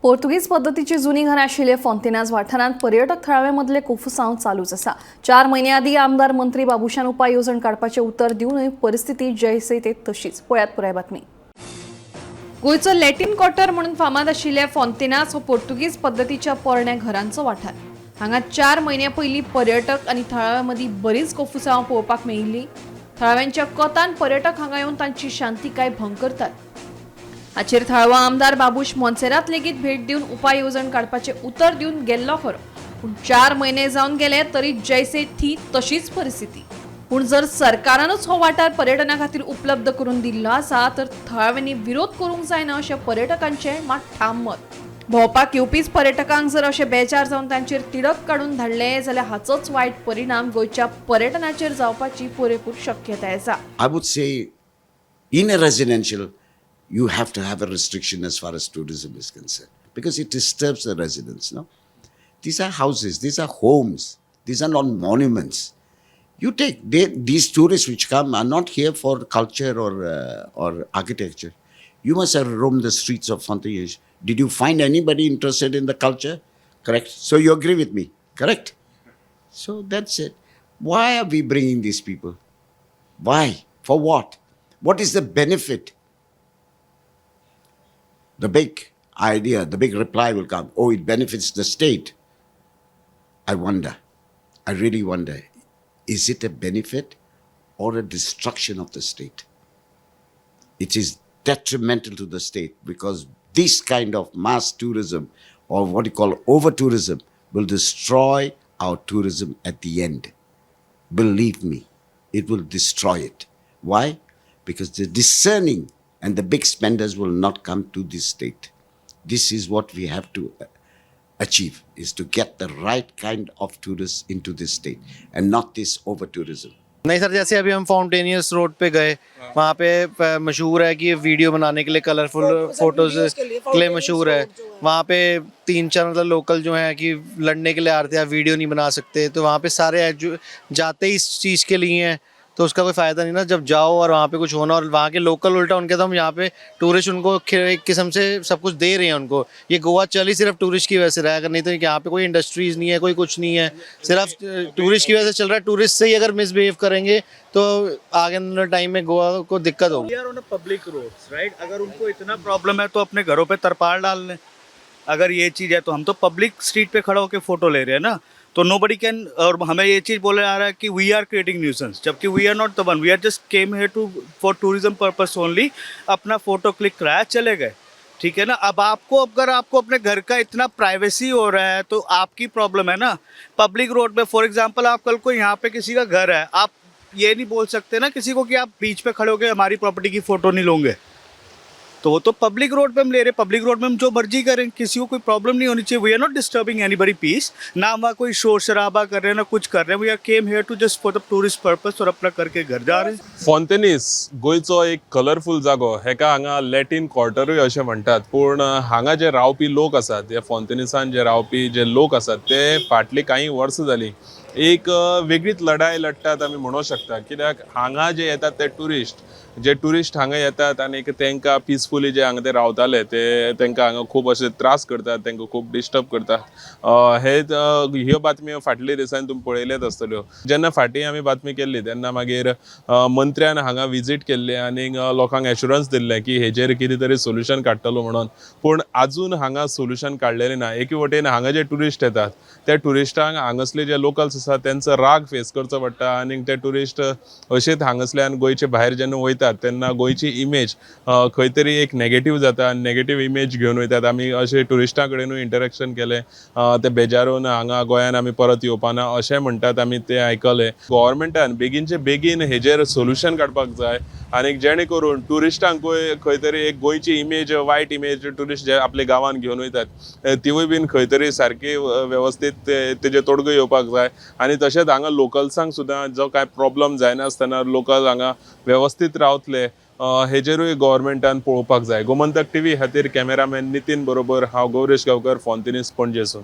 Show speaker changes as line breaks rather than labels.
पोर्तुगीज पद्दतीची जुनी घरां आशिल्ले फोंतेनाज वाठारांत पर्यटक थळाव्या मदले कोफुसांव चालूच आसा. 4 म्हयने आदीं आमदार मंत्री बाबुशान उपाय येवजण काडपाचें उतर दिवनूय परिस्थिती जैसे ते तशीच. पळयात पुराय बातमी. गोंयचो लॅटीन क्वार्टर म्हणून फामाद आशिल्ल्या फोंतेनाज हो पोर्तुगीज पद्दतीच्या पोरण्या घरांचो वाठार. हांगा 4 म्हयन्या पयलीं पर्यटक आनी थळाव्यां मदीं बरीच कोफुसांव पळोवपाक मेळिल्ली. थळाव्यांच्या कोतान पर्यटक हांगा येवन तांची शांतिकाय भंग करतात. हाचेर थळावो आमदार बाबूश मोन्सेरात लेगीत भेट दिवन उपाय येवजण काडपाचें उतर दिवन गेल्लो खरो, पूण 4 म्हयने जावन गेले तरी जैसे थी तशीच परिस्थिती. पूण जर सरकारानूच हो वाठार पर्यटना खातीर उपलब्ध करून दिल्लो आसा तर थळाव्यांनी विरोध करूंक जायना अशें पर्यटकांचें मात ठाम मत. भोंवपाक येवपीच पर्यटकांक जर अशे बेजार जावन तांचेर तिडक काडून धाडले जाल्यार हाचोच वायट परिणाम गोंयच्या पर्यटनाचेर जावपाची पुरेपूर शक्यताय आसा.
I would say in a residential, you have to have a restriction as far as tourism is concerned because it disturbs the residents. No, these are houses, these are homes, these are not monuments. You take they, these tourists which come are not here for culture or architecture. You must have roamed the streets of Fontainhas. Did you find anybody interested in the culture? Correct. So you agree with me? Correct. So that's it. Why are we bringing these people? Why? For what? What is the benefit? The big idea, the big reply will come, "Oh, it benefits the state." I wonder, I really wonder, is it a benefit or a destruction of the state? It is detrimental to the state because this kind of mass tourism, or what you call over tourism, will destroy our tourism at the end. Believe me, it will destroy it. Why? Because the discerning and the big spenders will not come to this state. This is what we have to achieve, is to get the right kind of tourists into this state and not this over tourism.
नहीं sir, जैसे अभी हम फाउंटेनियस road pay गए, वहाँ pay मशहूर है कि video बनाने K लिए, colourful photos K लिए मशहूर है. वहाँ पे तीन चार मतलब लोकल जो हैं कि लड़ने के लिए आ रहे थे, आप वीडियो नहीं बना सकते. तो वहाँ पे सारे जो जाते ही इस चीज़ के लिए हैं, तो उसका कोई फ़ायदा नहीं ना, जब जाओ और वहाँ पे कुछ होना और वहाँ के लोकल उल्टा उनके, तो हम यहाँ पे टूरिस्ट उनको एक किस्म से सब कुछ दे रहे हैं उनको. ये गोवा चल ही सिर्फ टूरिस्ट की वजह से रहा है, अगर नहीं तो यहाँ पे कोई इंडस्ट्रीज नहीं है, कोई कुछ नहीं है, सिर्फ टूरिस्ट की वजह से चल रहा है. टूरिस्ट से ही अगर मिसबिहेव करेंगे तो आगे टाइम में गोवा को दिक्कत होगी.
We are on a public roads, right? अगर उनको इतना प्रॉब्लम है तो अपने घरों पे तरपाल डाल लें. अगर ये चीज़ है तो हम तो पब्लिक स्ट्रीट पे खड़ा होकर फोटो ले रहे हैं ना, तो नो बडी can. और हमें ये चीज़ बोले आ रहा है कि we are creating nuisance, जबकि we are not the one. We are just came here to for tourism purpose only. अपना फोटो क्लिक कराया, चले गए, ठीक है ना? अब आपको, अगर आपको अपने घर का इतना प्राइवेसी हो रहा है तो आपकी प्रॉब्लम है ना. Public road pay, for example, आप कल को यहाँ पे किसी का घर है, आप ये नहीं बोल सकते ना किसी को कि आप बीच पे खड़े होकर हमारी प्रॉपर्टी की फ़ोटो नहीं लोगे. तो वो तो पब्लिक रोड पे हम ले रहे हैं. पब्लिक रोड में हम जो मर्जी करें, किसी को कोई प्रॉब्लम नहीं होनी चाहिए. We are not disturbing anybody peace. ना वहाँ कोई शोर शराबा कर रहे हैं, ना कुछ कर रहे हैं. We are came here to just for the tourist purpose और अपना करके घर जा रहे हैं.
फोंतेनीस गोंयचो एक कलरफूल जागो. हेका हांगा लॅटीन क्वार्टरूय अशें म्हणटात. पूण हांगा जे रावपी लोक आसात, हे फोंतेनिसान जे रावपी जे लोक आसात, ते फाटलीं कांय वर्सां जालीं एक वेगळीच लढाय लढटात आमी म्हणूंक शकता. कित्याक हांगा जे येतात ते ट्युरिस्ट, जे ट्युरिस्ट हांगा येतात आनी तांकां पिसफुली जे हांगा ते रावताले, ते तांकां हांगा खूब अशे त्रास करतात, तांकां खूब डिस्टर्ब करतात. हे ह्यो बातम्यो फाटल्या दिसांनी तुमी पळयल्यात आसतल्यो. जेन्ना फाटीं आमी बातमी केल्ली तेन्ना मागीर मंत्र्यान हांगा विजीट केल्ली आनी लोकांक एश्युरन्स दिल्लें की हेजेर कितें तरी सोल्युशन काडटलो म्हणून. पूण आजून हांगा सोल्युशन काडलेलें ना. एके वटेन हांगा जे ट्युरिस्ट येतात त्या ट्युरिस्टांक हांगासले जे लोकल्स आसात तेंचो राग फेस करचो पडटा आनी ते ट्युरिस्ट अशेच हांगासल्यान गोंयचे भायर जेन्ना वयतात तेन्ना गोंयची इमेज खंय तरी एक नेगेटीव जाता आनी नेगेटीव इमेज घेवन वयतात. आमी अशे ट्युरिस्टां कडेनूय इंटरेक्शन केलें, ते बेजारून हांगा गोंयान आमी परत येवपाना अशें म्हणटात, आमी ते आयकलें. गोवोरमेंटान बेगीनचे बेगीन हेजेर सोल्युशन काडपाक जाय आनी जेणे करून ट्युरिस्टांकूय खंय तरी एक गोंयची इमेज, वायट इमेज ट्युरिस्ट जे आपल्या गांवान घेवन वयतात, तिवूय बीन खंय तरी सारकी वेवस्थीत तेजेर तोडगो येवपाक जाय. आनी तशेंच हांगा लोकल्सांक सुद्दां जो कांय प्रॉब्लम जायनासतना लोकल हांगा वेवस्थीत रावतले, हेजेरूय गोवोरमेंटान पळोवपाक जाय. गोमंतक टीव्ही खातीर कॅमेरामॅन नितीन बरोबर हांव गौरेश गांवकर, फोंतिनीस, पणजेसून.